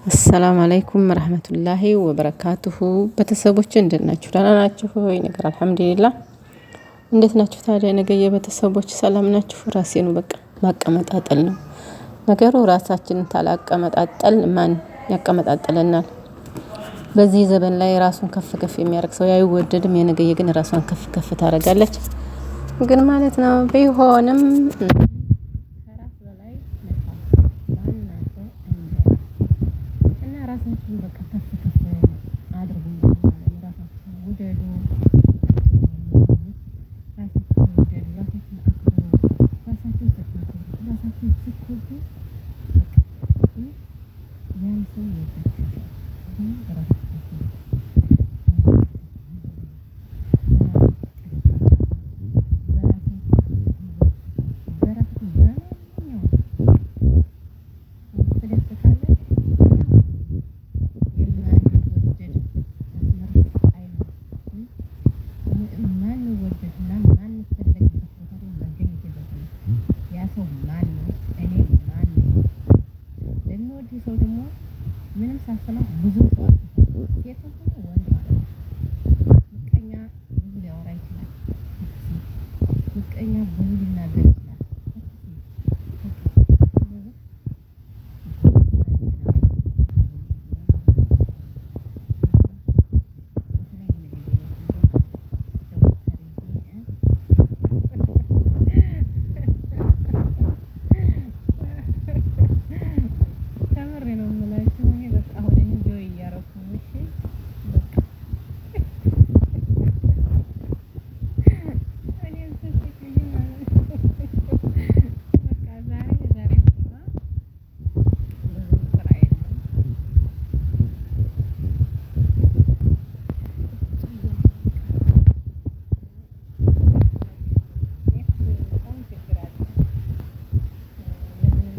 አሰላሙ አለይኩም ረህመቱላሂ ወበረካቱሁ። ቤተሰቦች እንዴት ናችሁ? ደህና ናችሁ ወይ? ነገር አልሐምዱሊላህ። እንዴት ናችሁ ታዲያ? ነገ የቤተሰቦች ሰላም ናችሁ? ራሴኑ በቃ ማቀመጣጠል ነው ነገሩ። ራሳችንን ታላቀመጣጠል ማን ያቀመጣጠለናል? በዚህ ዘበን ላይ ራሱን ከፍ ከፍ የሚያደርግ ሰው አይወደድም። የነገየ ግን ራሷን ከፍ ከፍ ታደርጋለች ግን ማለት ነው ቢሆንም ራሳችሁን በቃ ከፍ ከፍ አድርጉ ማለት ነው። ራሳችሁን ውደዱ፣ ራሳችሁን ውደዱ፣ ራሳችሁን አክብሩ። ራሳችሁን ስታከብሩ፣ ራሳችሁን ስትወዱ በቃ ያን ሰው ይወዳችኋል። ግን ራሳችሁ ማንወደድና ማንፈለግበት ቦታ ላይ መገኘት የለብንም። ያ ሰው ማን ነው? እኔ ማን ነኝ? ለሚወድ ሰው ደግሞ ምንም ሳሰማ ብዙ ሰው ሴትም ሆነ ወንድ ማለት ነው። ምቀኛ ብዙ ሊያወራ ይችላል። ምቀኛ ብዙ ሊናገር ይችላል። ከምሬ ነው የምላችሁ። እኔ በቃ አሁን enjoy እያደረኩ ነው። እሺ በቃ እኔም ስስቅልኝ ማለት ነው። በቃ ዛሬ ዛሬ ብዙ ስራ የለም። በጣም ችግር አለ። ለምንም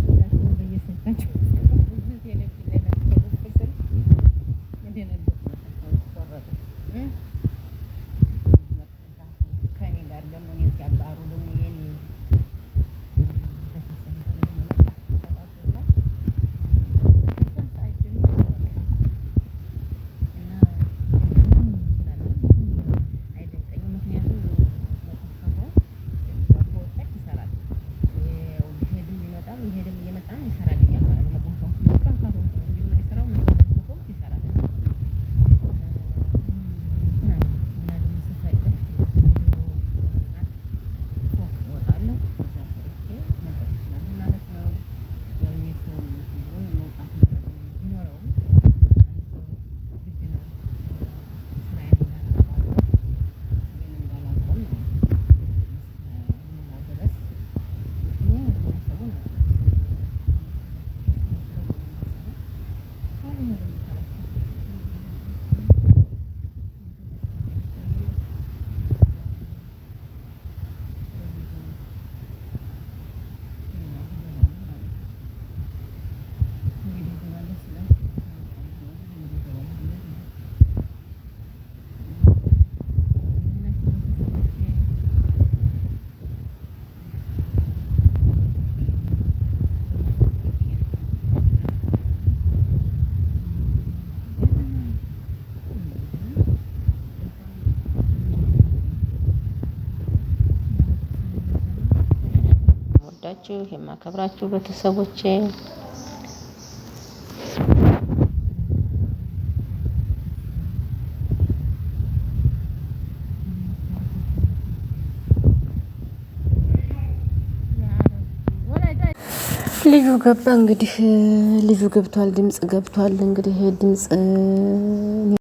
ሁላችሁም በየስልካችሁ ብዙ ቴሌቪዥን ላይ መጥተው ስል የደነገጥኩት ቆረጠ። ከእኔ ጋር ደግሞ እኔን ሲያባሩ ደግሞ የኔ ቤተሰብ ደግሞ መጣ ተጣጡና ከዛን ሰዓት ጀምሮ በቃ እና ምንም አይደንቀኝም። ምክንያቱም መጽሐፉ በወጣች ይሰራል። ቢሄድም ቢመጣም ቢሄድም እየመጣም ይሰራልኛል ማለት ነው። መጽሐፉ እንኳን ካልሆንኩ ነው እንጂ የማይሰራው መጽሐፍ ከሆንኩ ይሰራል። እና ደግሞ ስፈልግ ፎቅ እወጣለሁ። እዛ ሰርቼ መውጣት እችላለሁ ማለት ነው። ያው የሰው መውጣት ቢኖረውም አንድ ሰው ግድ ነው። ስራዬን እንዳላቋርጥ እኔን እንዳላቆም እስከምሞላ ድረስ እኔ ሰውን የምወዳችሁ የማከብራችሁ ቤተሰቦቼ ልጁ ገባ እንግዲህ ልጁ ገብቷል። ድምጽ ገብቷል። እንግዲህ ይሄ ድምጽ